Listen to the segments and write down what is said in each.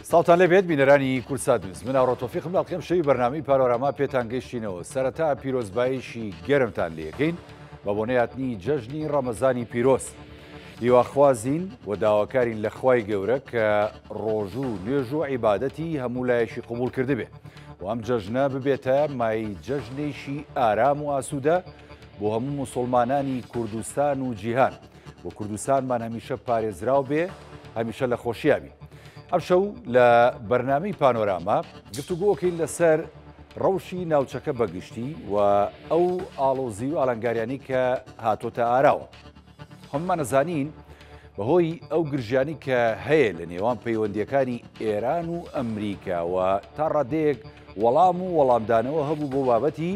سڵاوتان لێبێت بینەرانی کوردسات نیوز، من ئاڕۆ تۆفیقم لە ئەڵقەی ئەمشەوی بەرنامەی پانۆراما پێتان گەیشتینەوە. سەرەتا پیرۆزباییشی گەرمتان لێکەین بە بۆنەی هاتنی جەژنی ڕەمەزانی پیرۆز. هیواخوازین و داواکارین لە خوای گەورە کە ڕۆژوو و نوێژ و عیبادەتی هەموو لایەکی قبوڵ کردبێ و ئەم جەژنە ببێتە مایەی جەژنێکی ئارام و ئاسوودە بۆ هەموو موسوڵمانانی کوردستان و جیهان و کوردستانمان هەمیشە پارێزراو بێ، هەمیشە لە خۆشییا بین. ئەمشەو لە بەرنامەی پانۆراما گفتوگۆکەین لەسەر ڕەوشی ناوچەکە بەگشتی و ئەو ئاڵۆزی و ئالنگاریانی کە هاتۆتە ئاراوە. هەموومان ئەزانین بەهۆی ئەو گرژیانی کە هەیە لە نێوان پەیوەندیەکانی ئێران و ئەمریکا و تا ڕادەیەک وەڵام و وەڵامدانەوە هەبوو بۆ بابەتی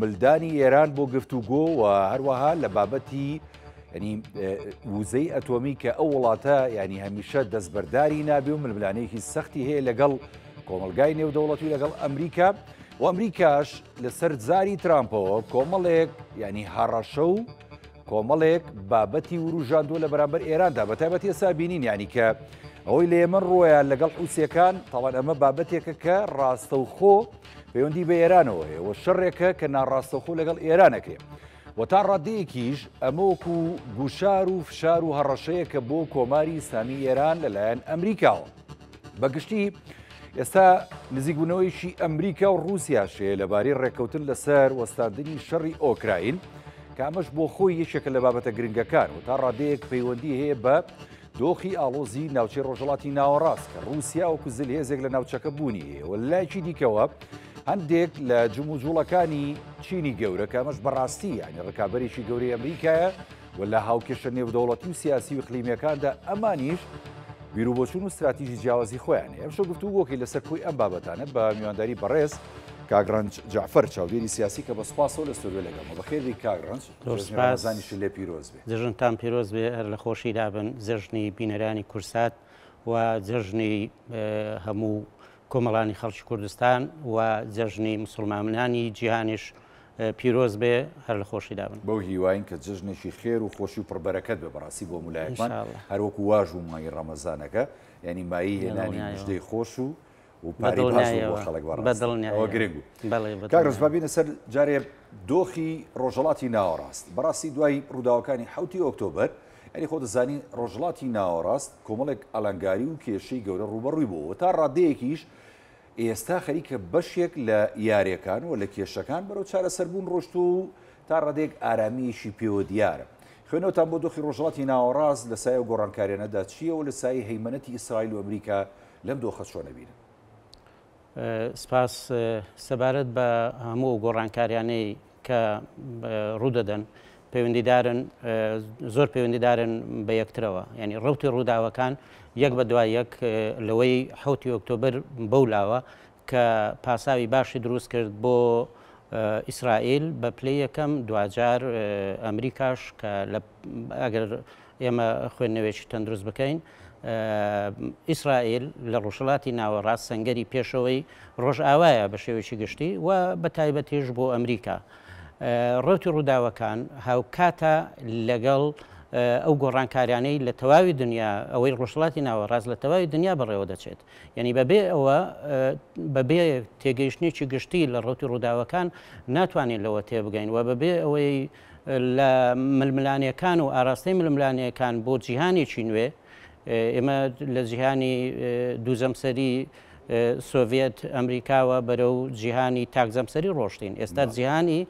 ملدانی ئێران بۆ گفتوگۆ و هەروەها لە بابەتی ینی وزەی ئەتۆمی کە ئەو وڵاتە ینی هەمیشە دەستبەرداری نابێ و ململانێکی سەختی هەیە لەگەڵ کۆمەلگای نێودەوڵەتی لەگەڵ ئەمریکا و ئەمریکاش لەسەر زاری ترامپەوە کۆمەڵێک ینی هەڕەشە و کۆمەڵێک بابەتی وروژاندووە لە بەرامبەر ئێراندا، بە تایبەتی ئێستا بینین یانی کە ئەوەی لە یەمەن ڕۆیان لەگەڵ حوسیەکان، تاوان ئەمە بابەتێکە کە ڕاستەوخۆ پەیوەندی بە ئێرانەوە هەیە و شەڕێکە کە ناڕاستەوخۆ لەگەڵ ئێرانەکرێ و تا ڕادەیەکیش ئەمە وەکو گوشار و فشار و هەڕەشەیەکە بۆ کۆماری ئیسلامی ئێران لەلایەن ئەمریکاوە. بە گشتی ئێستا نزیکبوونەوەیشی ئەمریکا و ڕووسیاش هەیە لەبارەی ڕێککەوتن لەسەر وەستاندنی شەڕی ئۆکراین، کە ئەمەش بۆ خۆی یەکێکە لە بابەتە گرنگەکان و تا ڕادەیەک پەیوەندی هەیە بە دۆخی ئاڵۆزی ناوچەی ڕۆژهەڵاتی ناوەڕاست کە ڕووسیا وەکو زلهێزێک لە ناوچەکە بوونی هەیە و لەلایەکی دیکەوە هەندێک لە جموجوڵەکانی چینی گەورە کە ئەمەش بەڕاستی یانی ڕکابەرێکی گەورەی ئەمریکایە و لە هاوکێشە نێودەوڵەتی و سیاسی و ئیقلیمییەکاندا ئەمانیش بیروبۆچوون و ستراتیژی جیاوازی خۆیان هەیە. ئەمشەو گفتوگۆکەی لەسەر کۆی ئەم بابەتانە بە میوانداری بەڕێز کاک ڕەنج جەعفەر چاودێری سیاسی کە بە سوپاسەوە لە ستۆدیۆ لەگەڵمە. بەخێربێی کاک ڕەنج، زۆر جەژنی سوپاس. ڕەمەزانیشت لێ پیرۆز بێ. جەژنتان پیرۆز بێ، هەر لە خۆشیدا بن. جەژنی بینەرانی کوردسات و جەژنی هەموو کۆمەڵانی خەڵکی کوردستان و جەژنی موسڵمانانی جیهانیش پیرۆز بێ، هەر لە خۆشیدا بن. بەو هیواین کە جەژنێکی خێر و خۆشی و پڕ بەرەکەت بێ بەڕاستی بۆ هەموو لایەکمان، ان شاء اللە. هەر وەکو واش بوو مانگی ڕەمەزانەکە، یانی مایەی هێنانی بەدڵنیایەوە. مژدەی خۆش و و پارەی باش بوو بۆ بەدڵنیایەوە. خەڵک بەڕاستی ئەوە بەدڵنیایەوە. گرنگ بوو. بەڵێ کاک ڕەنج با بەدڵنیایەوە. بێینە سەر جارێ دۆخی ڕۆژهەڵاتی ناوەڕاست. بەڕاستی دوای ڕووداوەکانی حەوتی ئۆکتۆبەر، یانی خۆ دەزانی ڕۆژهەڵاتی ناوەڕاست کۆمەڵێک ئالانگاری و کێشەی گەورە ڕووبەڕووی بووەوە تا ڕادەیەکیش ئێستا خەریکە بەشێک لە یارێکان و لە کێشەکان بەرەو چارەسەربوون ڕۆشتووە و تا ڕادەیەک ئارامییەکی پێوە دیارە. خوێندنەوەتان بۆ دۆخی ڕۆژهەڵاتی ناوەڕاست لە سایەی ئەو گۆڕانکاریانەدا چییە و لە سایەی هەیمەنەتی ئیسرائیل و ئەمریکا لەم دۆخە چۆن ئەبینن؟ سپاس. سەبارەت بە هەموو ئەو گۆڕانکاریانەی کە ڕوودەدەن پەیوەندیدارن زۆر پەیوەندیدارن بە یەکترەوە یعنی ڕوتی ڕووداوەکان یەک بە دوای یەک لەوەی حوتی ئۆکتۆبر بەو لاوە کە پاساوی باشی دروست کرد بۆ ئیسرائیل بە پلەی یەکەم دواجار ئەمریکاش کە لە ئەگەر ئێمە خوێندنەوەیەکی تەندروست بکەین، ئیسرائیل لە ڕۆژهەڵاتی ناوەڕاست سەنگەری پێشەوەی ڕۆژئاوایە بە شێوەیەکی گشتی و بە تایبەتیش بۆ ئەمریکا. ڕەوتی ڕووداوەکان هاوکاتە لەگەڵ ئەو گۆڕانکاریانەی لە تەواوی دنیا، ئەوەی ڕۆژهەڵاتی ناوەڕاست لە تەواوی دنیا بەڕێوە دەچێت. یعنی بەبێ ئەوە بەبێ تێگەیشتنێکی گشتی لە ڕەوتی ڕووداوەکان ناتوانین لەوە تێبگەین و بەبێ ئەوەی لە ململانێکان و ئاراستەی ململانێکان بۆ جیهانێکی نوێ، ئێمە لە جیهانی دووجەمسەری سۆڤێت ئەمریکاوە بەرەو جیهانی تاک جەمسەری ڕۆشتین. ئێستا جیهانی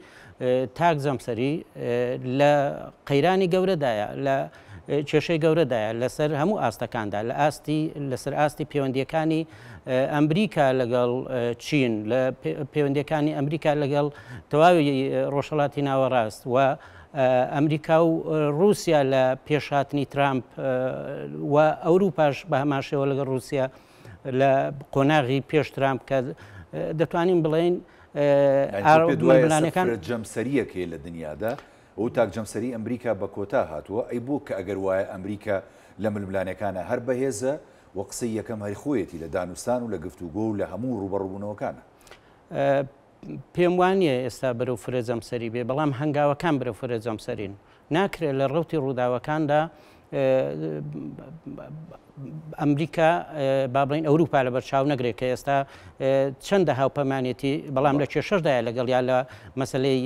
تاک جەمسەری لە قەیرانی گەورەدایە، لە کێشەی گەورەدایە لەسەر هەموو ئاستەکاندا، لە ئاستی لەسەر ئاستی پەیوەندیەکانی ئەمریکا لەگەڵ چین، لە پەیوەندیەکانی ئەمریکا لەگەڵ تەواوی ڕۆژهەڵاتی ناوەڕاست و ئەمریکا و ڕووسیا لە پێشهاتنی ترامپ و ئەوروپاش بە هەمان شێوە لەگەڵ ڕووسیا لە قۆناغی پێش ترامپ کە دەتوانین بڵێین ململانێکان جەمسەریەک هەیە لە دنیادا و تاک جەمسەری ئەمریکا بە کۆتا هاتووە، ئەی بۆ کە ئەگەر وایە ئەمریکا لە ململانێکانە هەر بەهێزە و قسەی یەکەم هەر خۆیەتی لە دانوستان و لە گفتوگۆ و لە هەموو ڕووبەڕووبوونەوەکانە. پێم وا نییە ئێستا بەرەو فرە جەمسەری بێ، بەڵام هەنگاوەکان بەرەو فرە جەمسەرین. ناکرێت لە ڕەوتی ڕووداوەکاندا ئەمریکا با بڵین ئەوروپا لە بەرچاو نەگرێت کە ئێستا چەندە هاوپەمانێتی بەڵام لە کێشەشدایە لەگەڵ یا لە مەسلەی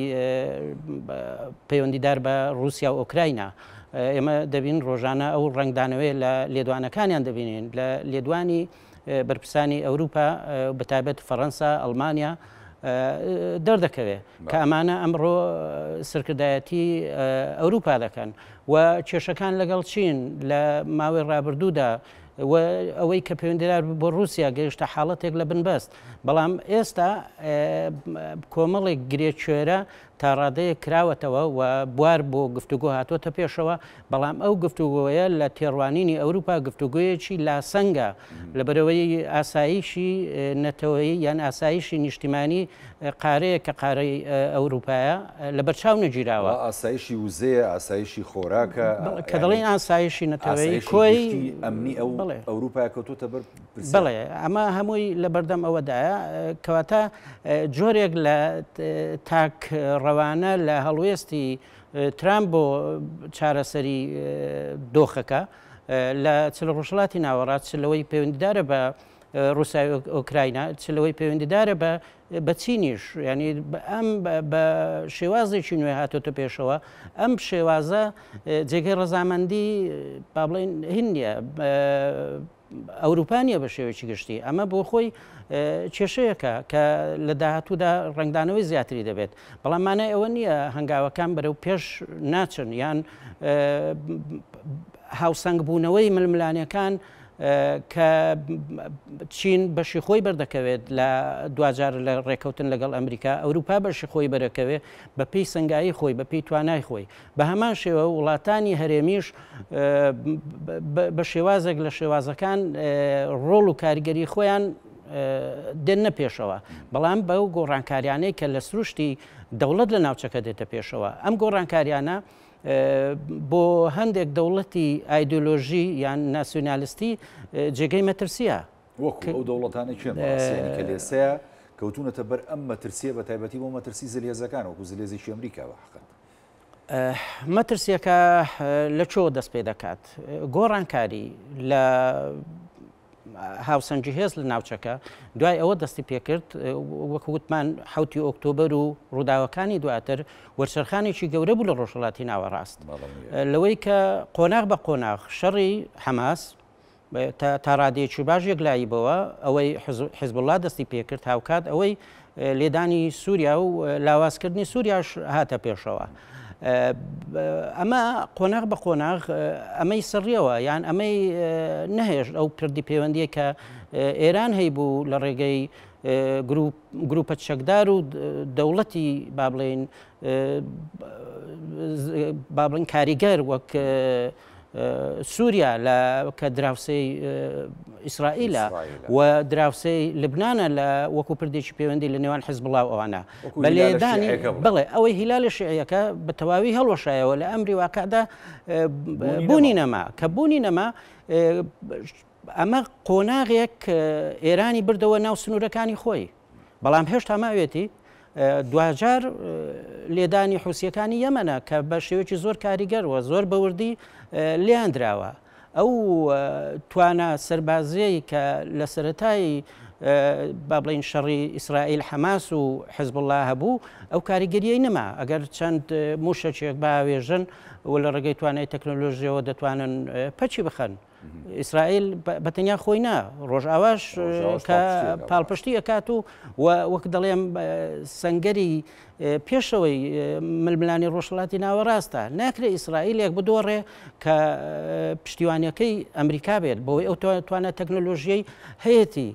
پەیوەندیدار بە رووسیا و ئۆکراینا. ئێمە دەبین ڕۆژانە ئەو ڕنگدانەوەی لە لێدوانەکانیان دەبینین لە لێدوانی بەرپرسانی ئەوروپا بەتایبەت فەڕەنسا، ئەڵمانیا دەردەکەوێت کە ئەمانە ئەمڕۆ سەرکردایەتی ئەوروپا دەکەن و کێشەکان لەگەڵ چین لە ماوەی ڕابردوودا و ئەوەی کە پەیوەندیدار بۆ رووسیا گەیشتە حاڵەتێک لە بنبەست بەڵام ئێستا کۆمەڵێک گرێکوێرە تا ڕادەیەک کراوەتەوە و بوار بۆ گفتوگۆ هاتۆتە پێشەوە، بەڵام ئەو گفتوگۆیە لە تێڕوانینی ئەوروپا گفتوگۆیەکی لاسەنگە، لەبەرئەوەی ئاسایشی نەتەوەیی یان ئاسایشی نیشتیمانی قارەیەک کە قارەی ئەوروپایە لەبەرچاو نەگیراوە. وەڵا ئاسایشی وزەیە، ئاسایشی خۆراکە، کە دەڵێین ئاسایشی نەتەوەیی ئاسایشی گشتی ئەمنی ئەو ئەوروپایە کەوتۆتە بەر پرسیار. بەڵێ ئەمە هەمووی لەبەردەم ئەوەدایە، کەواتە جۆرێک لە تاک ڕەوانە لە هەڵوێستی ترامپ بۆ چارەسەری دۆخەکە لە چ لە ڕۆژهەڵاتی ناوەڕاست چ لەوەی پەیوەندیدارە بە ڕووسای ئۆکراینا چ لەوەی پەیوەندیدارە بە بە چینیش ینی ئەم بە شێوازێکی نوێ هاتۆتە پێشەوە ئەم شێوازە جێگەی ڕەزامەندی با بڵێن هین نییە ئەوروپا نییە بە شێوەیەکی گشتی، ئەمە بۆ خۆی کێشەیەکە کە لە داهاتوودا ڕەنگدانەوەی زیاتری دەبێت، بەڵام مانای ئەوە نییە هەنگاوەکان بەرەو پێش ناچن یان هاوسەنگبوونەوەی ململانێکان کە چین بەشی خۆی بەردەکەوێت لە دواجار لە ڕێکەوتن لەگەڵ ئەمریکا، ئەوروپا بەشی خۆی بەرەکەوێت بە پێی سەنگایی خۆی بە پێی توانای خۆی. بە هەمان شێوە وڵاتانی هەرێمیش بە شێوازێک لە شێوازەکان ڕۆڵ و کاریگەری خۆیان دێننە پێشەوە، بەڵام بەو گۆڕانکاریانەی کە لە سروشتی دەوڵەت لە ناوچەکە دێتە پێشەوە، ئەم گۆڕانکاریانە بۆ هەندێک دەوڵەتی ئایدۆلۆژی یان ناسیۆنالیستی جێگەی مەترسیە. وەکو ئەو دەوڵەتانە کێن بەڕاستی یانی کە لێسەیە کەوتوونەتە بەر ئەم مەترسیە بە تایبەتی بۆ مەترسی زلهێزەکان وەکو زلهێزێکی ئەمریکا بە حەقت؟ مەترسیەکە لە کوێوە دەست پێ دەکات؟ گۆڕانکاری لە هاوسەنگی هێز لە ناوچەکە دوای ئەوە دەستی پێکرد وەکو وتمان حوتی ئۆکتۆبەر و ڕووداوەکانی دواتر وەرچەرخانێکی گەورە بوو لە ڕۆژهەڵاتی ناوەڕاست لەوەی کە قۆناغ بە قۆناغ شەڕی حەماس تا ڕادەیەکی باش یەکلایی بۆوە، ئەوەی حزبوڵڵا دەستی پێکرد، هاوکات ئەوەی لێدانی سووریا و لاوازکردنی سووریاش هاتە پێشەوە. ئەمە قۆناغ بە قۆناغ ئەمەی سڕیەوە یان ئەمەی نەهێشت ئەو پردی پەیوەندیە کە ئێران هەیبوو لە ڕێگەی گروپە چەکدار و دەوڵەتی با بڵێین با بڵێن کاریگەر وەک سووریا لە کە دراوسێی ئیسرائیلە و دراوسێی لبنانە لە وەکو پردێکی پەیوەندی لە نێوان حزبوڵا و ئەوانە بە لێدانی بڵێ ئەوەی هیلالە شیعیەکە بە تەواوی هەڵوەشایەوە لە ئەمری واقعدا بوونی نەما کە بوونی نەما ئەمە قۆناغێک ئێرانی بردەوە ناو سنوورەکانی خۆی. بەڵام هێشتا ماوێتی، دواجار لێدانی حوسییەکانی یەمەنە کە بە شێوەیەکی زۆر کاریگەر و زۆر بە وردی لێیان دراوە. ئەو توانا سەربازییەی کە لە سەرەتای با بڵێین شەڕی ئیسرائیل حەماس و حزبوڵڵا هەبوو، ئەو کاریگەرییەی نەما. ئەگەر چەند مووشەکێک باوێژن و لە ڕێگەی توانای تەکنۆلۆژییەوە دەتوانن پەکی بخەن. ئیسرائیل بە تەنیا خۆی نا، ڕۆژئاواش کە پاڵپشتی ئەکات و وەک دەڵێم سەنگەری پێشەوەی ململانی ڕۆژهەڵاتی ناوەڕاستە. ناکرێ ئیسرائیلێک بدۆڕێ کە پشتیوانیەکەی ئەمریکا بێت بەوەی ئەو توانا تەکنەلۆژیەی هەیەتی.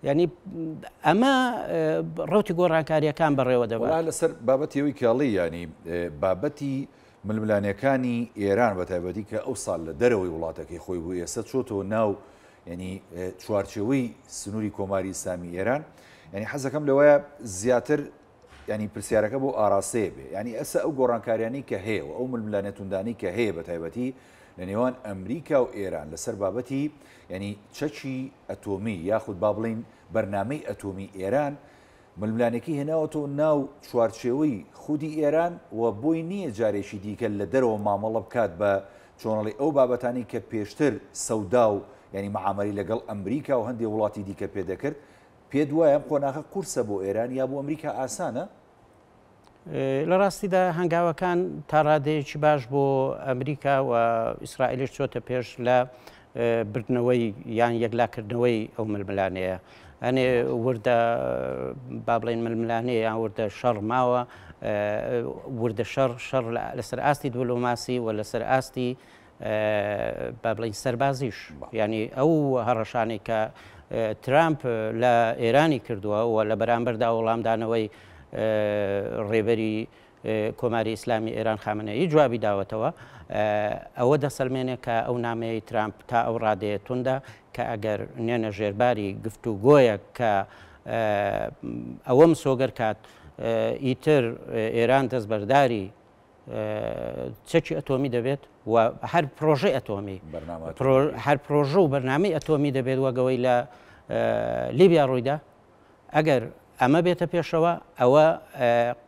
یانی ئەمە ڕەوتی گۆڕانکارییەکان بەڕێوە دەبات. وەڵا لەسەر بابەتی ئەوەی کە ئەڵێی یانی بابەتی ململانێکانی ئێران بە تایبەتی کە ئەو ساڵ لە دەرەوەی وڵاتەکەی خۆی بوو ئێستا چۆتەوە ناو یانی چوارچێوەی سنووری کۆماری ئیسلامی ئێران یانی حەزەکەم لەوەیە زیاتر یانی پرسیارەکە بۆ ئاراستەیە بێ یانی ئەسە ئەو گۆڕانکاریانەی کە هەیە و ئەو ململانێ توندانەی کە هەیە بە تایبەتی لە نێوان ئەمریکا و ئێران لەسەر بابەتی یانی چەکی ئەتۆمی یاخود با بڵین بەرنامەی ئەتۆمی ئێران ململانێکی هێناوەتەوە ناو چوارچێوەی خودی ئێران و بۆی نییە جارێکی دیکە لە دەرەوە مامەڵە بکات بە چۆنەڵی ئەو بابەتانەی کە پێشتر سەودا و یانی مەعامەلەی لەگەڵ ئەمریکا و هەندێ وڵاتی دیکە پێ دەکرد، پێت وایە ئەم قۆناغە قورسە بۆ ئێران یا بۆ ئەمریکا ئاسانە؟ لە ڕاستیدا هەنگاوەکان تا ڕادەیەکی باش بۆ ئەمریکا و ئیسرائیلیش چۆتە پێش لە بردنەوەی یان یەکلاکردنەوەی ئەو ململانێیە. ئەنێ وردە با بڵێن ململانێ یان وردە شەڕ ماوە، وردە شەڕ شەڕ لەسەر ئاستی دیبلۆماسی و لەسەر ئاستی با بڵێین سەربازیش یانی ئەو هەڕەشانەی کە ترامپ لە ئێرانی کردووە و لە بەرامبەردا وەڵامدانەوەی ڕێبەری کۆماری ئیسلامی ئێران خامنەیی جوابی داوەتەوە ئەوە دەسەلمێنێ کە ئەو نامەیەی ترامپ تا ئەو ڕادەیە توندە کە ئەگەر نێنە ژێرباری گفتوگۆیەک کە ئەوە مسۆگەر کات ئیتر ئێران دەستبەرداری چەکی ئەتۆمی دەبێت و هەر پرۆژەی ئەتۆمی هەر پرۆژە و بەرنامەی ئەتۆمی دەبێت وەگەوەی لە لیبیا ڕوویدا ئەگەر ئەمە بێتە پێشەوە ئەوە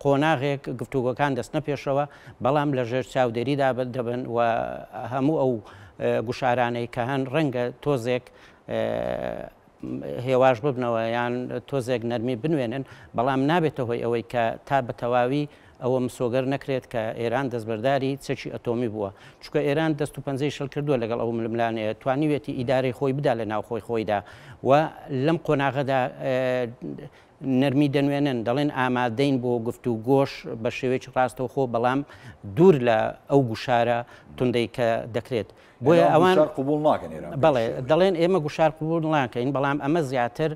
قۆناغێک گفتوگۆکان دەستنە پێشەوە بەڵام لە ژێر چاودێریدا دەبن و هەموو ئەو گوشارانەی کە هەن ڕەنگە تۆزێک هێواش ببنەوە یان تۆزێک نەرمی بنوێنن، بەڵام نابێتە هۆی ئەوەی کە تا بە تەواوی ئەوە مسۆگەر نەکرێت کە ئێران دەستبەرداری چەکی ئەتۆمی بووە. چونکە ئێران دەست و پەنجەی شل کردووە لەگەڵ ئەو ململانێیە، توانیویەتی ئیدارەی خۆی بدا لە ناوخۆی خۆیدا و لەم قۆناغەدا نەرمی دەنوێنن، دەڵێن ئامادەین بۆ گفتوگۆش بە شێوەیەکی ڕاستەوخۆ، بەڵام دوور لە ئەو گوشارە توندەی کە دەکرێت. بۆیە ئەوان گوشار قبوڵ ناکەن ئێران بەڵێ دەڵێن ئێمە گوشار قبوڵ ناکەین بەڵام ئەمە زیاتر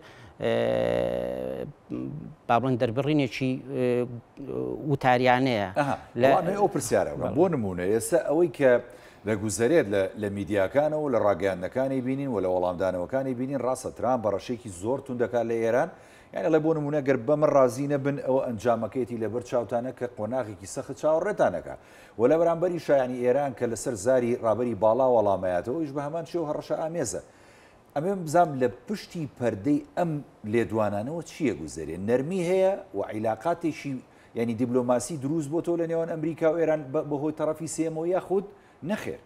با بڵێن دەربڕینێکی وتاریانەیە لە ئەو پرسیارە بۆ نمونە ئێستا ئەوەی کە دەگوزەرێت لە میدیاکانەوە لە ڕاگەیاندنەکانی بینین و لە وەڵامدانەوەکانی بینین ڕاستە ترامپ هەڕەشەیەکی زۆر توند دەکات لە ئێران یان ئەڵێ بۆ نمونە گەر بەمە ڕازی نەبن ئەوە ئەنجامەکەیەتی لەبەر چاوتانە کە قۆناغێکی سەخت چاوەڕێتان ئەکا و لە بەرامبەریشا یانی ئێران کە لەسەر زاری ڕابەری باڵا وەڵامەیاتەوە ئەویش بە هەمان شێوە هەڕەشە ئامێزە. ئەمەوێ بزانم لە پشتی پەردەی ئەم لێدوانانەوە چی ئەگوزەرێ؟ نەرمی هەیە و عیلاقاتێکی یانی دیبلۆماسی دروست بۆتەوە لە نێوان ئەمریکا و ئێران بەهۆی تەڕەفی سێیەمەوە یاخود نەخێر؟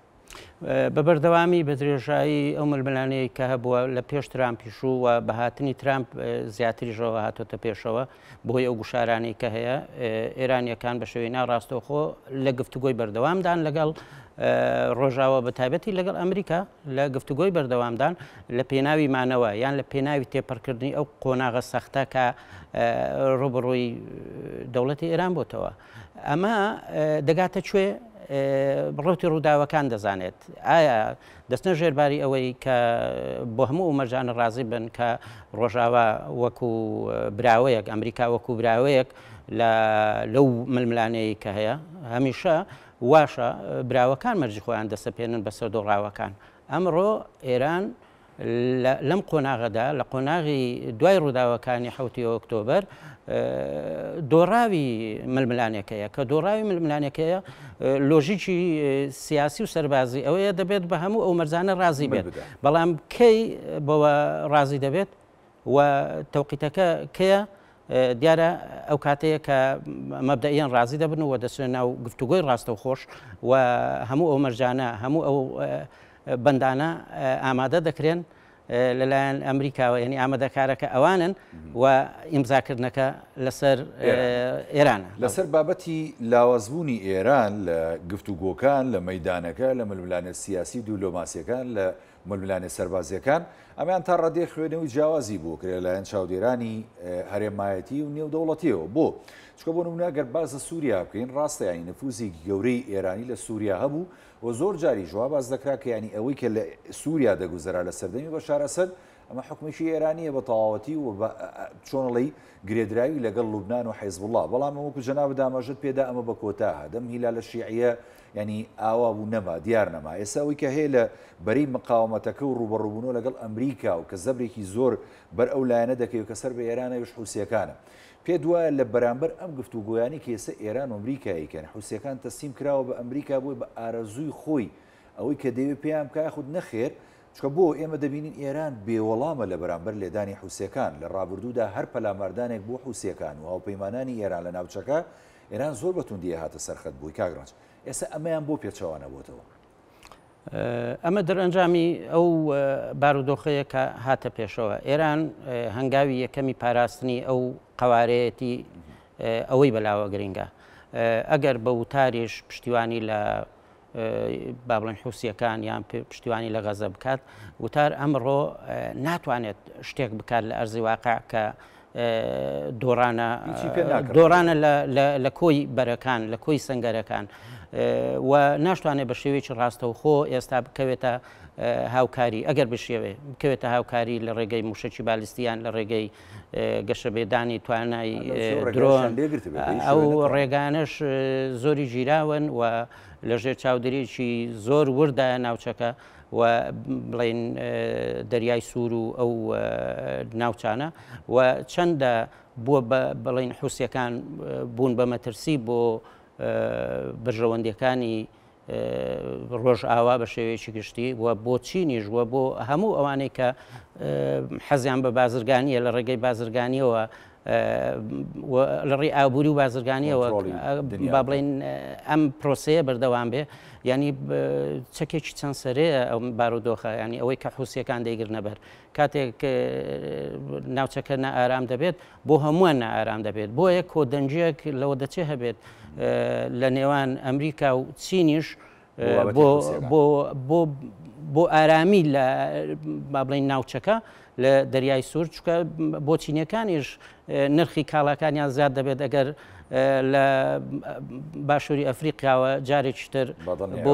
بە بەردەوامی بە درێژایی ئەو ململانێی کە هەبووە لە پێش ترامپیش و بە هاتنی ترامپ زیاتریشەوە هاتۆتە پێشەوە بەهۆی ئەو گوشارانەی کە هەیە ئێرانیەکان بە شێوەی ناڕاستەوخۆ لە گفتوگۆی بەردەوامدان لەگەڵ ڕۆژاوە بە تایبەتی لەگەڵ ئەمریکا لە گفتوگۆی بەردەوامدان لە پێناوی مانەوە یان لە پێناوی تێپەڕکردنی ئەو قۆناغە سەختە کە ڕوبڕووی دەوڵەتی ئێران بۆتەوە. ئەمە دەگاتە کوێ؟ ڕەوتی ڕووداوەکان دەزانێت. ئایا دەچنە ژێر باری ئەوەی کە بۆ هەموو ئەو مەرجانە ڕازی بن کە ڕۆژاوا وەکو براوەیەک، ئەمریکا وەکو براوەیەک لە لەو ململانێیەی کە هەیە، هەمیشە واشە براوەکان مەرجی خۆیان دەسەپێنن بەسەر دۆڕاوەکان. ئەمڕۆ ئێران لەم قۆناغەدا، لە قۆناغی دوای ڕووداوەکانی حەوتی ئۆکتۆبەر، دۆڕاوی ململانێکەیە. کە دۆڕاوی ململانێکەیە، لۆژیکی سیاسی و سەربازی ئەوەیە دەبێت بە هەموو ئەو مەرجانە ڕازی بێت. بەڵام کەی بەوە ڕازی دەبێت و تەوقیتەکە کەیە؟ دیارە ئەو کاتەیە کە مەبدەئیەن ڕازی دەبن و دەچنە ناو گفتوگۆی ڕاستەوخۆش و هەموو ئەو مەرجانە، هەموو ئەو بەندانە ئامادە دەکرێن لەلایەن ئەمریکاوە، یعنی ئامادەکارەکە ئەوانن و ئیمزاکردنەکە لەسەر ئێرانە. لەسەر بابەتی لاوازبوونی ئێران لە گفتوگۆکان، لە مەیدانەکە، لە ململانێ سیاسی و دیبلۆماسییەکان، لە ململانێ سەربازییەکان، ئەمەیان تا ڕادەیەک خوێندنەوەی جیاوازی بۆ کرا لەلایەن چاودێرانی هەرێمایەتی و نێودەوڵەتیەوە. بۆ؟ چونکە بۆ نمونە گەر باس لە سوریا بکەین، ڕاستە یانی نفوزێکی گەورەی ئێرانی لە سوریا هەبوو و زۆر جاریش وا باس دەکرا کە یانی ئەوەی کە لە سوریا دەگوزەرا لە سەردەمی بەشار ئەسەد ئەمە حوکمێکی ئێرانییە بە تەواوەتی و بە چۆن ئەڵێی گرێدراوی لەگەڵ لوبنان و حیزبوڵڵا، بەڵام وەکو جەنابت ئاماژەت پێدا ئەمە بە کۆتا هات، ئەم هیلالە شیعیە یانی ئاوا بوو نەما، دیار نەما. ئێستا ئەوەی کە هەیە لە بەرەی مقاوەمەتەکە و ڕووبەڕووبوونەوە لەگەڵ ئەمریکا و کە زەبرێکی زۆر بەر ئەو لایەنە دەکەوێت کە سەر بە ئێرانە ئەویش حوسییەکانە. پێت وایە لە بەرامبەر ئەم گفتوگۆیانەی کە ئێستا ئێران و ئەمریکا ئەیکەن، حوسییەکان تەسلیم کراوە بە ئەمریکا بۆی بە ئارەزووی خۆی ئەوەی کە دەیەوێت پێیان بکا یاخود نەخێر، چونکە بۆ ئێمە دەبینین ئێران بێ وەڵامە لە بەرامبەر لێدانی حوسیەکان، لە ڕابردوودا هەر پەلاماردانێک بۆ حوسیەکان و هاوپەیمانانی ئێران لە ناوچەکە، ئێران زۆر بە توندی ئەهاتە سەر خەت بۆی کاک ڕەنج، ئێستا ئەمەیان بۆ پێچەوانە بۆتەوە؟ ئەمە دەرئەنجامی ئەو بارودۆخەیە کە هاتە پێشەوە. ئێران هەنگاوی یەکەمی پاراستنی ئەو قەوارەیەتی ئەوەی بەلاوە گرنگە. ئەگەر بە وتاریش پشتیوانی لە با بڵێن حوسیەکان یان پشتیوانی لە غەزە بکات، وتار ئەمڕۆ ناتوانێت شتێک بکات لە ئەرزی واقع کە دۆڕانە دۆڕانە لە کۆی بەرەکان لە کۆی سنگەرەکان و ناشتوانێت بە شێوەیەکی ڕاستەوخۆ ئێستا بکەوێتە هاوکاری ئەگەر بشێوێ بکەوێتە هاوکاری لە ڕێگەی موشکی بالیستیان لە ڕێگەی گەشەبێدانی توانای درۆن ئەو ڕێگانەش زۆری گیراون و لەژێر چاودێریی زۆر وردایە ناوچەکە و بڵێین دەریای سوور و ئەو ناوچانە و چەندە بووە بە بڵین حوسیەکان بوون بە مەترسی بۆ بەرژەوەندیەکانی ڕۆژئاوا بە شێوەیەکی گشتی و بۆ چینیش و بۆ هەموو ئەوانەی کە حەزیان بە بازرگانیە لە ڕێگەی بازرگانیەوە لە ڕێی ئابووری و بازرگانیەوە با بڵێین ئەم پرۆسەیە بەردەوام بێ ینی چەکێکی چەند سەرەیە ئەو بارودۆخە ینی ئەوەی کە حوسیەکان دەیگرنە بەر کاتێک ناوچەکە نائارام دەبێت بۆ هەمووان نائارام دەبێت بۆیە کۆدەنگیەک لەوە دەچێ هەبێت لە نێوان ئەمریکا و چینیش بۆ بۆ ئارامی لە با بڵێین ناوچەکە لە دەریای سوور چکە بۆ چینەکانیش نرخی کاڵاکانیان زیاد دەبێت ئەگەر لە باشووری ئەفریقیاوە جارێکی تر بۆ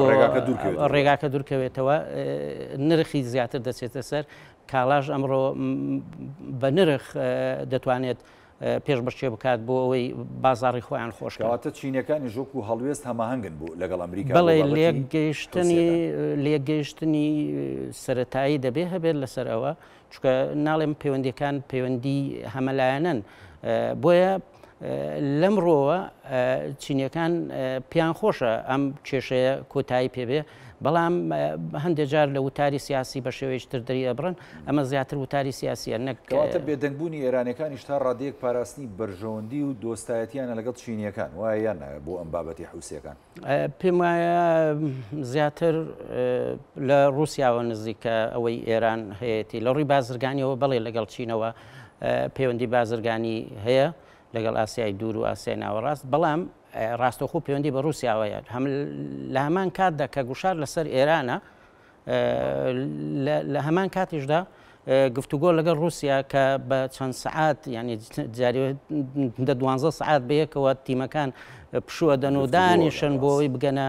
ڕێگاکە دوورکەوێتەوە نرخی زیاتر دەچێتە سەر کاڵاش ئەمڕۆ بە نرخ دەتوانێت پێشبڕکێ بکات بۆ ئەوەی بازاڕی خۆیان خۆش کەن. کەواتە چینیەکانیش وەکو هەڵوێست هەماهەنگن بوو لەگەڵ ئەمریکا بۆ بەڵێ بابەتی لێکگەیشتنی حوسیەکان. لێکگەیشتنی سەرەتایی دەبێ هەبێت لەسەر ئەوە، چونکە ناڵێم پەیوەندیەکان پەیوەندی هەمەلایەنەن، بۆیە لەم ڕووەوە چینیەکان پێیان خۆشە ئەم کێشەیە کۆتایی پێ بێ، بەڵام هەندێک جار لە وتاری سیاسی بە شێوەیەکی تر دەری ئەبڕن، ئەمە زیاتر وتاری سیاسییە نەک. کەواتە بێدەنگبوونی ئێرانیەکانیش تا ڕادەیەک پاراستنی بەرژەوەندی و دۆستایەتیانە لەگەڵ چینیەکان، وایە یان نا بۆ ئەم بابەتی حوسیەکان؟ پێم وایە زیاتر لە ڕووسیاوە نزیکە ئەوەی ئێران هەیەتی لە ڕووی بازرگانیەوە، بەڵێ لەگەڵ چینەوە پەیوەندی بازرگانی هەیە لەگەڵ ئاسیای دوور و ئاسیای ناوەڕاست، بەڵام ڕاستەوخۆ پەیوەندی بە ڕووسیاوە هەیە. هەم لە هەمان کاتدا کە گوشار لەسەر ئێرانە، لە هەمان کاتیشدا گفتوگۆ لەگەڵ ڕووسیا کە بە چەند سەعات یعنی جاری دە دوانزە سەعات بەیەکەوە تیمەکان پشووە دەن و دانیشن بۆ ئەوەی بگەنە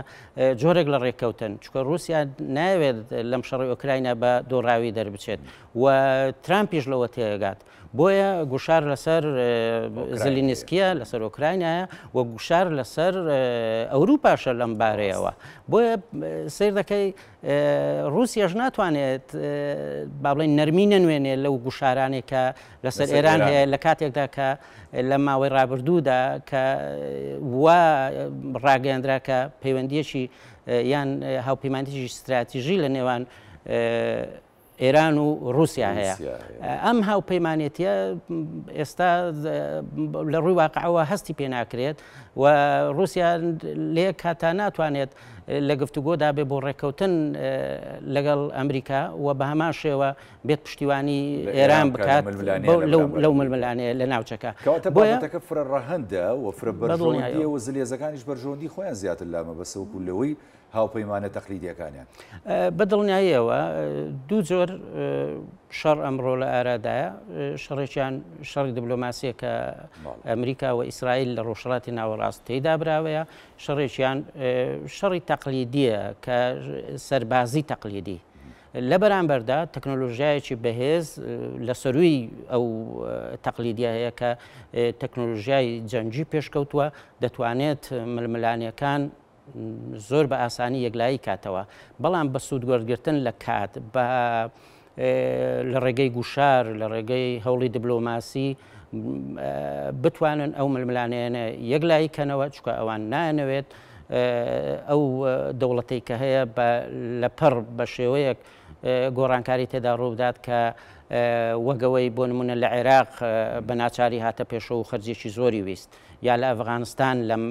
جۆرێک لە ڕێککەوتن، چونکە ڕووسیا ناوێت لەم شەڕی ئۆکراینا بە دۆڕاوی دەربچێت و ترامپیش لەوە تێگات. بۆیە گوشار لەسەر زلینسکیە لەسەر ئۆکراینایە و گوشار لەسەر ئەوروپاشە لەم بارەیەوە. بۆیە سیر دەکەی ڕووسیاش ناتوانێت با بڵێن نەرمی نەنوێنێ لەو گوشارانێک کە لەسەر ئێران هەیە لە کاتێکدا کە لە ماوەی ڕابردوودا کە وا ڕاگەیاندرا کە پەیوەندیەکی یان هاوپەیمانێکی ستراتیژی لە نێوان ئێران و ڕووسیا هەیە. ئەم هاوپەیمانێتیە ئێستا لە ڕووی واقعەوە هەستی پێ ناکرێت و ڕووسیا لە یەک کاتا ناتوانێت لە گفتوگۆدا بێ بۆ ڕێککەوتن لەگەڵ ئەمریکا و بە هەمان شێوە بێت پشتیوانی ئێران بکات لەو ململانێ لە ناوچەکە. کەواتە بابەتەکە فرە ڕەهەندە و فرە بەرژەوەندییە و زلهێزەکانیش بەرژەوەندی خۆیان زیاتر لا مەبەستە وەکو لەوەی هاوپەیمانە تەقلیدیەکانیان. بە دڵنیاییەوە دوو جۆر شەڕ ئەمڕۆ لە ئارادایە، شەڕێکیان شەڕی دبلۆماسیە کە ئەمریکا و ئیسرائیل لە ڕۆژهەڵاتی ناوەڕاست تێیدا براوەیە، شەڕێکیان شەڕی تەقلیدیە کە سەربازی تەقلیدی. لە بەرامبەردا تەکنۆلۆژیایەکی بەهێز لە سەرووی ئەو تەقلیدیە هەیە کە تەکنۆلۆژیای جەنگی پێشکەوتووە، دەتوانێت ململانێکان زۆر بە ئاسانی یەکلایی کاتەوە، بەڵام بە سوود وەرگرتن لە کات، بە لە ڕێگەی گوشار، لە ڕێگەی هەوڵی دبلۆماسی بتوانن ئەو ململانێیانە یەکلایی کەنەوە، چونکە ئەوان نایانەوێت ئەو دەوڵەتەی کە هەیە بە لە پڕ بە شێوەیەک گۆڕانکاری تێدا ڕووبدات کە وەگەوەی بۆ نمونە لە عێراق بە ناچاری هاتە پێشەوە و خەرجێکی زۆری ویست. یا لە ئەفغانستان لەم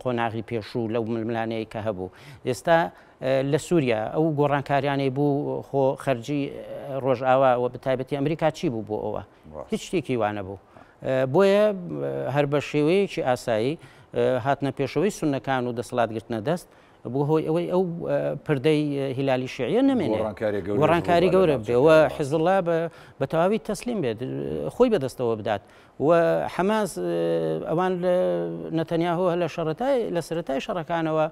قۆناغی پێشوو لەو ململانێی کە هەبوو. ئێستا لە سووریا ئەو گۆڕانکاریانەی بوو خۆ خەرجی ڕۆژئاوا و بەتایبەتی ئەمریکا چی بوو بۆ ئەوە؟ هیچ شتێکی وانەبوو. بۆیە هەر بە شێوەیەکی ئاسایی هاتنە پێشەوەی سوننەکان و دەسەڵات گرتنە دەست بووە هۆی ئەوەی ئەو پردەی هیلالی شیعیە نەمێنێ، گۆڕانکاری گەورە بێ و حزبوڵڵا بە تەواوی تەسلیم بێت، خۆی بەدەستەوە بدات. و حەماس ئەوان نەتەنیاهۆ لە شەڕەتای لە سەرەتای شەڕەکانەوە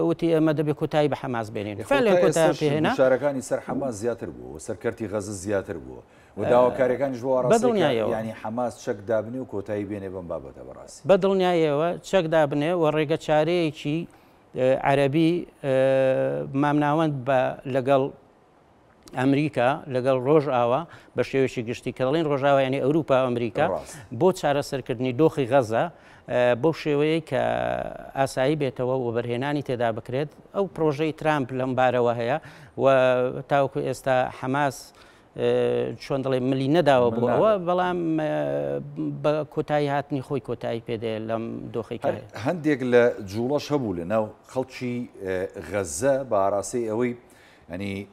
وتی ئێمە دەبێت کۆتایی بە حەماس بێنین. فعلەن کۆتایان پێهێنا. گوشارەکانی سەر حەماس زیاتر بووە و سەر کەرتی غەزە زیاتر بووە و داواکاریەکانیش بۆ ئاڕاستەی یانی حەماس چەک دابنێ و کۆتایی بێنێ بەم بابەتە بەڕاستی. بە دڵنیاییەوە چەک دابنێ و ڕێگە چارەیەکی عەرەبی مامناوەند بە لەگەڵ ئەمریکا لەگەڵ ڕۆژئاوا بە شێوەیەکی گشتی کە دەڵێن ڕۆژاوا یعنی ئەوروپا ئەمریکا بۆ چارەسەرکردنی دۆخی غەزە بەو شێوەیە کە ئاسایی بێتەوە و بەرهێنانی تێدا بکرێت ئەو پرۆژەی ترامپ لەم بارەوە هەیە و تاوەکو ئێستا حەماس چۆن دەڵێ ملی نەداوە بۆ ئەوە بەڵام بە کۆتایی هاتنی خۆی کۆتایی پێدێ لەم دۆخی هەندێک لە جوڵەش هەبوو لە ناو خەڵکی غەزە بە ئاراستەی ئەوەی یانی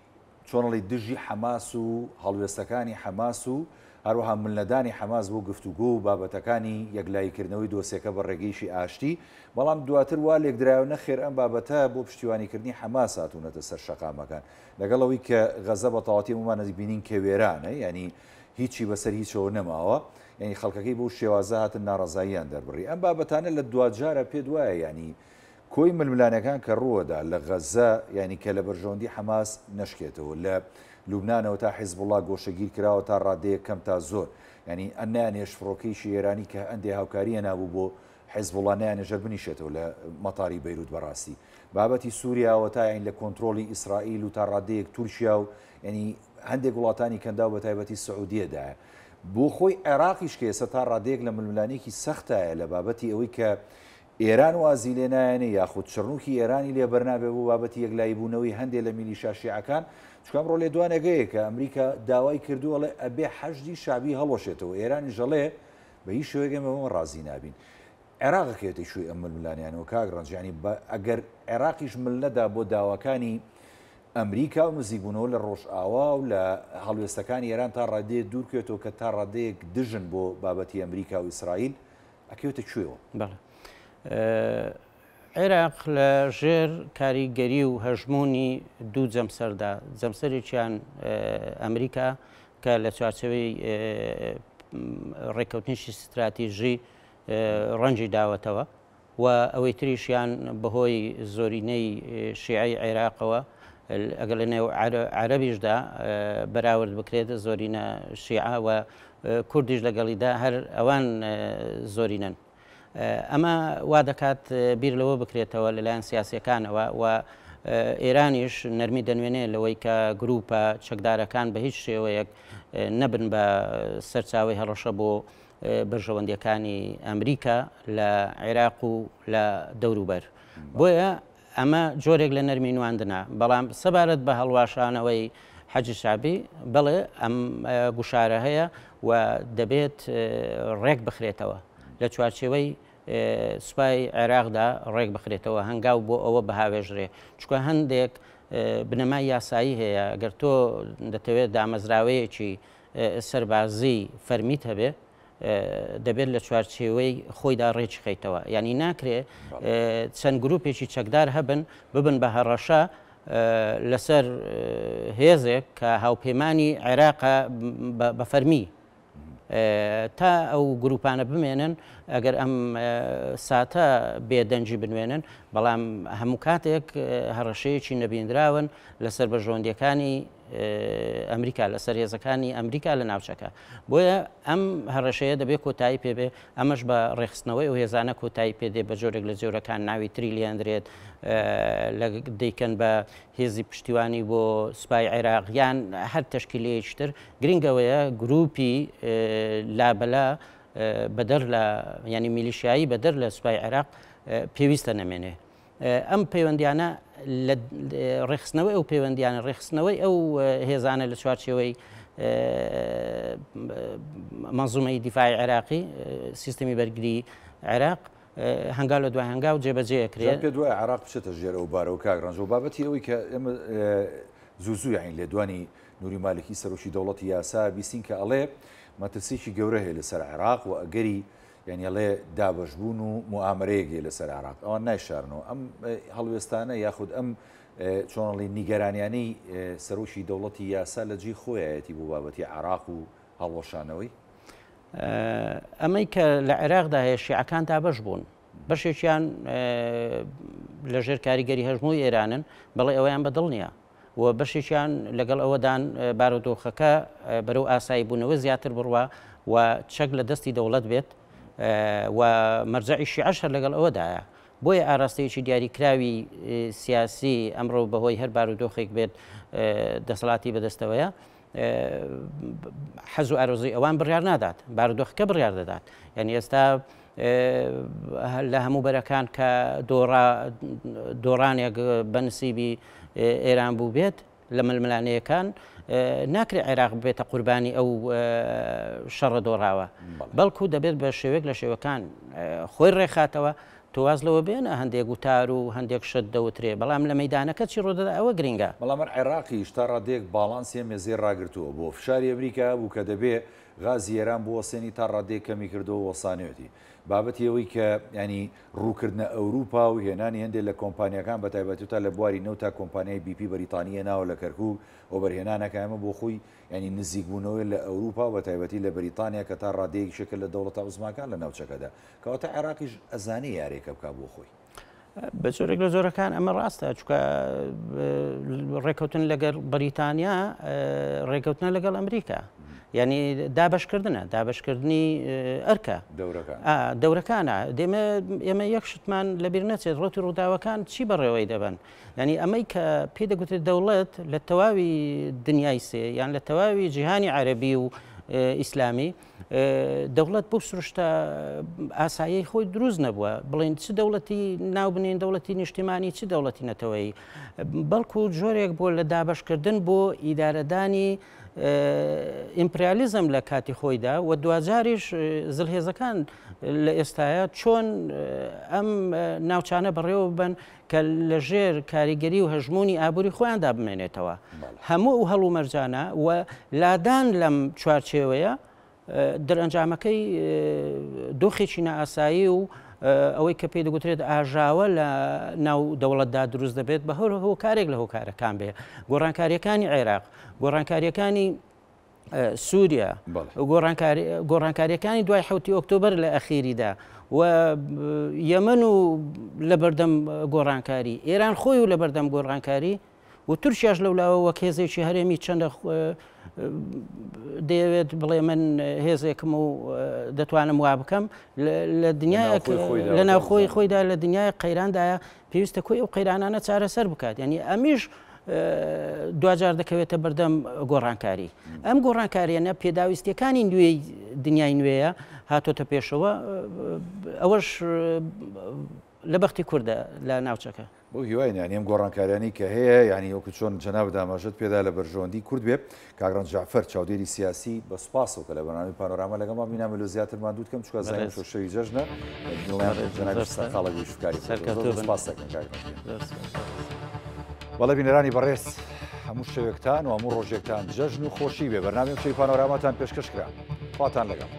چۆن ئەڵێی دژی حەماس و هەڵوێستەکانی حەماس و هەروەها ملنەدانی حەماس بۆ گفتوگۆ و بابەتەکانی یەکلاییکردنەوەی دۆسێکە بە ڕێگەیشی ئاشتی، بەڵام دواتر وا لێکدرایەوە نەخێر ئەم بابەتە بۆ پشتیوانیکردنی حەماس هاتوونەتە سەر شەقامەکان لەگەڵ ئەوەی کە غەزە بە تەواوەتی هەموومان ئەبینین کە وێرانە یانی هیچی بەسەر هیچەوە نەماوە یانی خەڵکەکەی بەو شێوازە هاتن ناڕەزاییان دەربڕی ئەم بابەتانە لە دواجارە پێت وایە یانی کۆی ململانێکان کە ڕووەدا لە غەززە یانی کە لە بەرژەوەندی حەماس نەشکێتەوە لە لوبنانەوە تا حیزبوڵا گۆشەگیر کراوە تا ڕادەیەک کەم تا زۆر یانی نەیانهێشت فڕۆکەیەکی ئێرانی کە هەندێ هاوکاری هێنابوو بۆ حیزبوڵا نەیانهێشت هەر بنیشێتەوە لە مەتاری بەیروت بەڕاستی بابەتی سوریاوە تا یانی لە کۆنترۆڵی ئیسرائیل و تا ڕادەیەک تورکیا و یانی هەندێک وڵاتانی کەنداو بە تایبەتی سعودیەدایە بۆ خۆی عێراقیش کە ئێستا تا ڕادەیەک لە ململانێکی سەختایە لە بابەتی ئەوەی کە ئێران وازی لێ نایەنێ یاخود چڕنوکی ئێرانی لێ بەرنابێ بۆ بابەتی یەکلایی بوونەوەی هەندێ لە میلیشا شیعەکان، چونکە ئەمڕۆ لێدوانێک هەیە کە ئەمریکا داوای کردووە ئەڵێ ئەبێ حەشدی شەعبی هەڵوەشێتەوە، ئێرانیش ئەڵێ بە هیچ شێوەیەک ئێمە بەمە ڕازی نابین. عێراق ئەکەوێتە کوێی ئەم ململانێیانەوە کاک ڕەنج؟ یانی ئەگەر عێراقیش مل نەدا بۆ داواکانی ئەمریکا و نزیکبوونەوە لە ڕۆژئاوا و لە هەڵوێستەکانی ئێران تا ڕادەیەک دوور بکەوێتەوە کە تا ڕادەیەک دژن بۆ بابەتی ئەمریکا و ئیسرائیل، ئەکەوێتە کوێوە؟ بەڵێ. عێراق لە ژێر کاریگەری و هەژموونی دوو جەمسەردا، جەمسەرێکیان ئەمریکا کە لە چوارچێوەی ڕێککەوتنێکی ستراتیژی ڕەنجی داوەتەوە و ئەوەی تریشیان بەهۆی زۆرینەی شیعەی عێراقەوە ئەگەر لە نێو عەرەبیشدا بەراورد بکرێت زۆرینە شیعە و کوردیش لەگەڵیدا هەر ئەوان زۆرینەن. ئەمە وا دەکات بیر لەوە بکرێتەوە لەلایەن سیاسیەکانەوە و ئێرانیش نەرمی دەنوێنێ لەوەی کە گروپە چەکدارەکان بە هیچ شێوەیەک نەبن بە سەرچاوەی هەڕەشە بۆ بەرژەوەندیەکانی ئەمریکا لە عێراق و لە دەوروبەر. بۆیە ئەمە جۆرێک لە نەرمی نواندنە، بەڵام سەبارەت بە هەڵواشانەوەی حەجی شەعبی، بەڵێ ئەم گوشارە هەیە و دەبێت ڕێک بخرێتەوە، لە چوارچێوەی سوپای عێراقدا ڕێک بخرێتەوە، هەنگاو بۆ ئەوە بهاوێژرێ، چونکە هەندێک بنەمای یاسایی هەیە، گەر تۆ دەتەوێت دامەزراوەیەکی سەربازی فەرمیت هەبێ، دەبێت لە چوارچێوەی خۆیدا ڕێکی خەیتەوە یعنی ناکرێ چەند گروپێکی چەکدار هەبن ببن بە هەڕەشە لەسەر هێزێک کە هاوپەیمانی عێراقە بە فەرمی تا ئەو گروپانە بمێنن ئەگەر ئەم ساتە بێدەنگی بنوێنن بەڵام هەموو کاتێک هەڕەشەیەکی نەبیندراون لەسەر بەرژەوەندیەکانی ئەمریکا لەسەر هێزەکانی ئەمریکا لە ناوچەکە بۆیە ئەم هەڕەشەیە دەبێت کۆتایی پێبێ ئەمەش بە ڕێکخستنەوەی ئەو هێزانە کۆتایی پێدێ بە جۆرێک لە جۆرەکان ناوی تری لێندرێت لە دەیکەن بە هێزی پشتیوانی بۆ سوپای عێراق یان هەر تەشکیلەیەکی تر گرنگەوەیە گروپی لابەلا بەدەر لە ینی میلیشیایی بەدەر لە سوپای عێراق پێویستە نەمێنێ. ئەم پەیوەندیانە لە ڕێکخستنەوەی ئەو پەیوەندیانە ڕێکخستنەوەی ئەو هێزانە لە چوارچێوەی مەنزومەی دیفاعی عێراقی سیستمی بەرگری عێراق. هەنگاو لە دوای هەنگاو جێبەجێ ئەکرێ. پێت وایە عێراق بچێتە ژێر ئەو بارەوە کاک ڕەنج و بابەتی ئەوەی کە ئێمە زوو زوو یانی لێدوانی نوری مالکی سەرۆکی دەوڵەتی یاسا بیستین کە ئەڵێ مەترسیەکی گەورە هەیە لەسەر عێراق و ئەگەری یانی ئەڵێ دابەشبوون و موئامەرەیەک هەیە لەسەر عێراق ئەوان نایشارنەوە ئەم هەڵوێستانە یاخود ئەم چۆن ئەڵێ نیگەرانیانەی سەرۆکی دەوڵەتی یاسا لە جێی خۆیایەتی بۆ بابەتی عێراق و هەڵوەشانەوەی؟ ئەمەی کە لە عێراقدا هەیە شیعەکان دابەش بوون بەشێکیان لەژێر کاریگەری هەژمووی ئێرانن بەڵێ ئەویان بەدڵ نییە و بەشێکیان لەگەڵ ئەوەدان بارودۆخەکە بەرەو ئاسایی بوونەوە زیاتر بڕوا و چەک لە دەستی دەوڵەت بێت و مەرجەعی شیعەش هەر لەگەڵ ئەوەدایە. بۆیە ئاراستەیەکی دیاریکراوی سیاسی ئەمڕۆ بەهۆی هەر بارودۆخێک بێت دەسەڵاتی بەدەستەوەیە حەز و ئارەزووی ئەوان بڕیار نادات، بارودۆخەکە بڕیار دەدات. یعنی ئێستا لە هەموو بەرەکان کە دۆڕا دۆڕانێک بە نسیبی ئێران بوو بێت لە ململانێیەکان ناکرێت عێراق ببێتە قوربانی ئەو شەڕە دۆڕاوە بەڵکو دەبێت بە شێوەیەک لە شێوەکان خۆی ڕێخاتەوە تۆ واز لەوە بێنە هەندێک وتار و هەندێک شت دەوترێ بەڵام لە مەیدانەکە چی ڕوودەدا ئەوە گرینگە. بەڵام هەر عێراقیش تا ڕادەیەک باڵانسی ئەم مێزەی ڕاگرتووە بۆ فشاری ئەمریکا هەبوو کە دەبێ غازی ئێران بوەستێنی تا ڕادەیەک کەمی کردەوە وەستانەوێتی بابەتی ئەوەی کە یانی ڕووکردنە ئەوروپا و هێنانی هەندێک لە کۆمپانیاکان بە تایبەتی تا لە بواری نەوتا کۆمپانیای BP بەریتانی هێناوە لە کەرکوک وەبەرهێنانەکە ئەمە بۆ خۆی یانی نزیکبوونەوەی لە ئەوروپا و بە تایبەتی لە بەریتانیا کە تا ڕادەیەک یەکێکە لە دەوڵەتە عوزماکان لە ناوچەکەدا کەواتە عێراقیش ئەزانێ یارێکە بکا بۆ خۆی. بە جۆرێک لە جۆرەکان ئەمە ڕاستە چونکە ڕێککەوتن لەگەڵ بەریتانیا ڕێککەوتنە لەگەڵ ئەمریکا یعنی دابشکردنە دابشکردنی ئەرکە دەورەکانە دێمە ئێمە یەک شتمان لەبیر نەچێت ڕوتی ڕووداوەکان چی بەڕێوەی دەبن یعنی ئەمەی کە پێی دەگوترێت دەوڵەت لە تەواوی دنیای سێ یان لە تەواوی جیهانی عەربی و ئیسلامی دەوڵەت بەو سروشتە ئاساییەی خۆی دروست نەبووە بڵێن چ دەوڵەتی ناو بنێن دەوڵەتی نیشتیمانی چ دەوڵەتی نەتەوەیی بەڵکو جۆرێک بۆ لە دابەشکردن بۆ ئیدارەدانی ئیمپریالیزم لە کاتی خۆیدا و دواجاریش زلهێزەکان لە ئێستاە چۆن ئەم ناوچانە بەڕێوە بن کە لە ژێر کاریگەری و هەژموونی ئابووری خۆیاندا بمێنێتەوە. هەموو ئەو هەڵومەرجانە و لادان لەم چوارچێوەیە دەرئەنجامەکەی دۆخێکی نائاسایی و ئەوەی کە پێی دەگوترێت ئاژاوە لە ناو دەوڵەتدا دروست دەبێت بە هەر هۆکارێک لە هۆکارەکان بێ گۆڕانکاریەکانی عێراق گۆڕانکاریەکانی سووریا گۆڕانکاریەکانی دوای حوتی ئۆکتۆبەر لە ئەخیریدا و یەمەن و لەبەردەم گۆڕانکاری ئێران خۆی و لەبەردەم گۆڕانکاری و تورکیاش لەولاوە وەک هێزێکی هەرێمی چەندە دەیەوێت بڵێ من هێزێکم و دەتوانم وا بکەم لە دنیایەک لە ناوخۆی خۆیدا لە دنیای قەیراندایە پێویستە کۆی ئەو قەیرانانە چارەسەر بکات یعنی ئەمیش دواجار دەکەوێتە بەردەم گۆڕانکاری ئەم گۆڕانکاریانە پێداویستیەکانی نوێی دنیای نوێیە هاتۆتە پێشەوە ئەوەش لە بەختی کوردە لە ناوچەکە. بەو هیواین یانی ئەم گۆڕانکاریانەی کە هەیە یانی وەکو چۆن جەنابت ئاماژەت پێدا لە بەرژەوەندی کورد بێ. کاک ڕەنج جەعفەر چاودێری سیاسی بە سوپاسەوە کە لە بەرنامەی پانۆراما لەگەڵمان بووی نامەوێت لۆ زیاتر ماندووت کەم چونکە ئەزانین تۆ شەوی جەژنە دڵنیام جەنابیش سەرقاڵە بۆ ئیش و کاری خۆت. زۆر زۆر سوپاست دەکەم کاک ڕەنج گیان. بەڵێ بینەرانی بەڕێز هەموو شەوێکتان و هەموو ڕۆژێکتان جەژن و خۆشی بێ. بەرنامەی ئەمشەوی پانۆراماتان پێشکەش کرا. خواتان لەگەڵ.